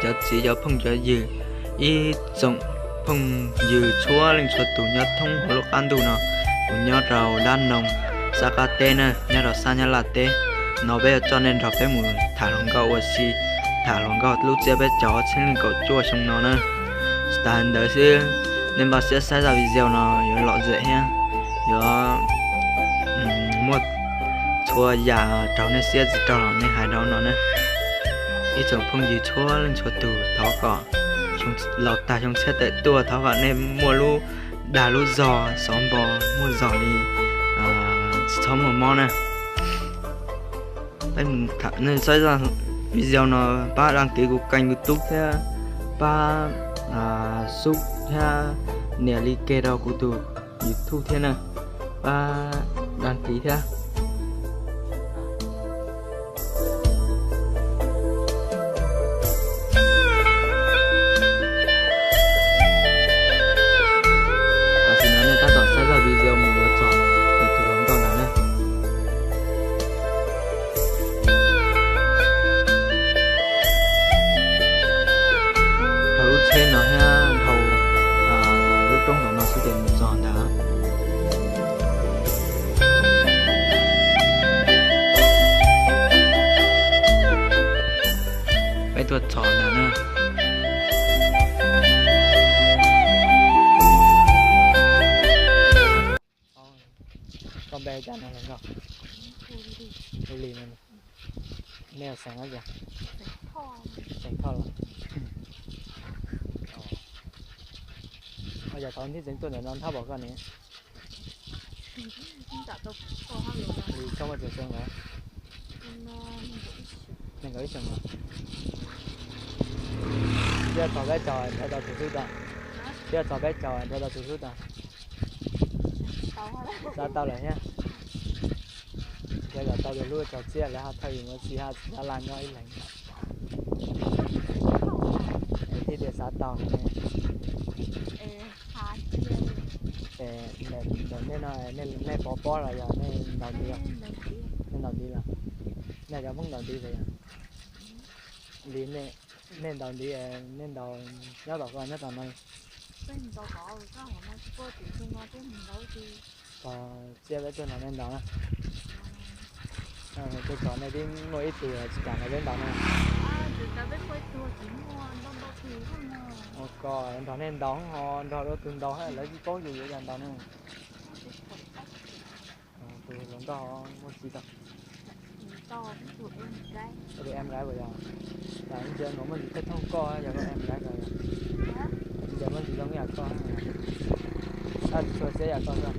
Cov txiv cov phooj cov ywg, ib tsoom phooj ywg txhua leej txhua tus nyob thoob hauv lub qab ntuj no, kuv nyob rau Dab Noog, Xab Qab Teb na, nyob rau sab Nyab Laj teb no, peb yuav coj nej nrog peb mus tham hluas nkauj ua si, tham hluas nkauj lub tsiab peb caug ob txhiab leej kaum cuaj xyoo no na. Tsis tas ntawd xwb, nej npaj siab saib zaj video no yuav lom zem thiab yuav muaj txhua yam raug nej siab tsis raug los nej hais rau no na. Ib tsoom phooj ywg txhua leej txhua tus, thov kom los tag xyoo tshiab tawm tuaj thov kom nej muaj lub dag lub zog xov npo, muaj zog li, tsis txhob muaj mob na. Nej saib zaj video no pab đăng ký kuv kênh YouTube thiab pab sub thiab nias like kiag rau kuv tus YouTube thiab na, pab đăng ký thiab. Tam sim no nej tab tom saib zaj video mus yuav txog tus hluas nkauj ntawd na. Dhau lub tsheb no thiab dhau lub roob ntawm no xwb ces mus txog ntawd. Peb tuaj txog ntawd na. Koj npe cas no los nkauj? Hu Lis no. Nej yog xeem dab tsi? Xeem Thoj los? Yog thaum ntej tseem tuaj ntawm no nthab pom koj ne. Li koj muaj tsawg xyoo lawm? Nees nkaum ib xyoos los? Twb txog peb caug nrhiav tau tus hlub tag. Twb txog peb caug nrhiav tau tus hlub tag. Xav tau lawm thiab. Yog kom tau tus hlub txog txiaj lawv ho thawj yus ua si ho tsis xav laj nyob ib leeg. Es thiaj tias xav tau ne. Es ntawm nej no nej pov pob los yog nej ntaus ntiv? Nej ntaus ntiv los? Nej cov Hmoob ntaus ntiv los yog? Li nej ntaus ntiv, nej ntaus nyob tom ko nyob tom no? Txiaj peb tuaj nrog nej ntaus na. Tej tsov nej twb muaj ib tug tsis kam nrog peb ntaus na. Ua ko nrog nej ntaus ho nrog dua tus ntaus lawv tsis paub yus yuav yog ntaus na. Tus hluas nkauj muaj txiv tau. Tus em gái puas yog? Tam ntsia nkaus muaj ntsis thawj thooj koj yog koj em gái ko yog? Ntsia muaj ntsis zoo yam koj. Tab tsis tshua siab yam koj xwb.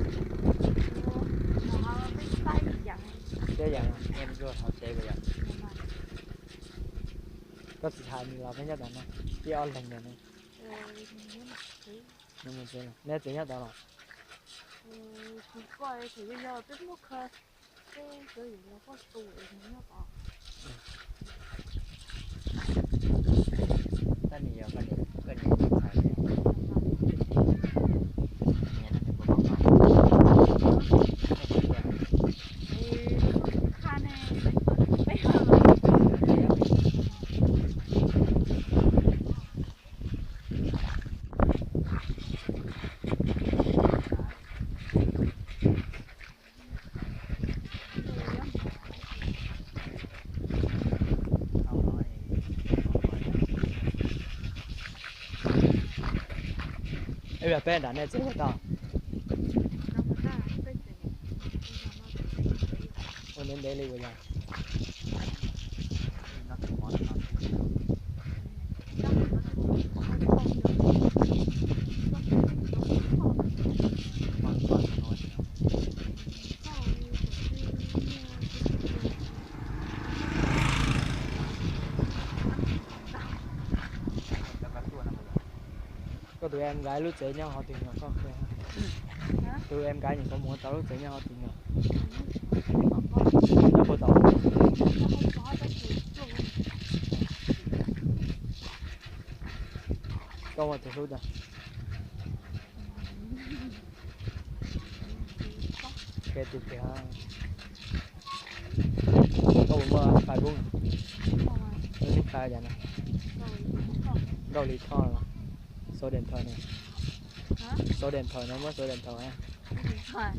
Siab yam, em zuaj hauv tsev puas yog? Koj tsis hais nws los peb nyob tom no, ib ob leeg ntawd ne. Neb tsev nyob tod los? Ib pliag peb nram nej tsev tau. Ua ntev ntev li puas yog? Koj tus em gái lub tsev nyob hauv twg no koj qhia? Tus em gái nyuam qhuav mus tau lub tsev nyob hauv twg no? Nyob puag tom. Koj muaj tus hlub tag? Qhia tus kiag. Koj puas muaj Facebook? Koj twb qhia cas no? Nkauj Lis Thoj los? Số điện thoại này. Số điện thoại này, muab số điện thoại ha.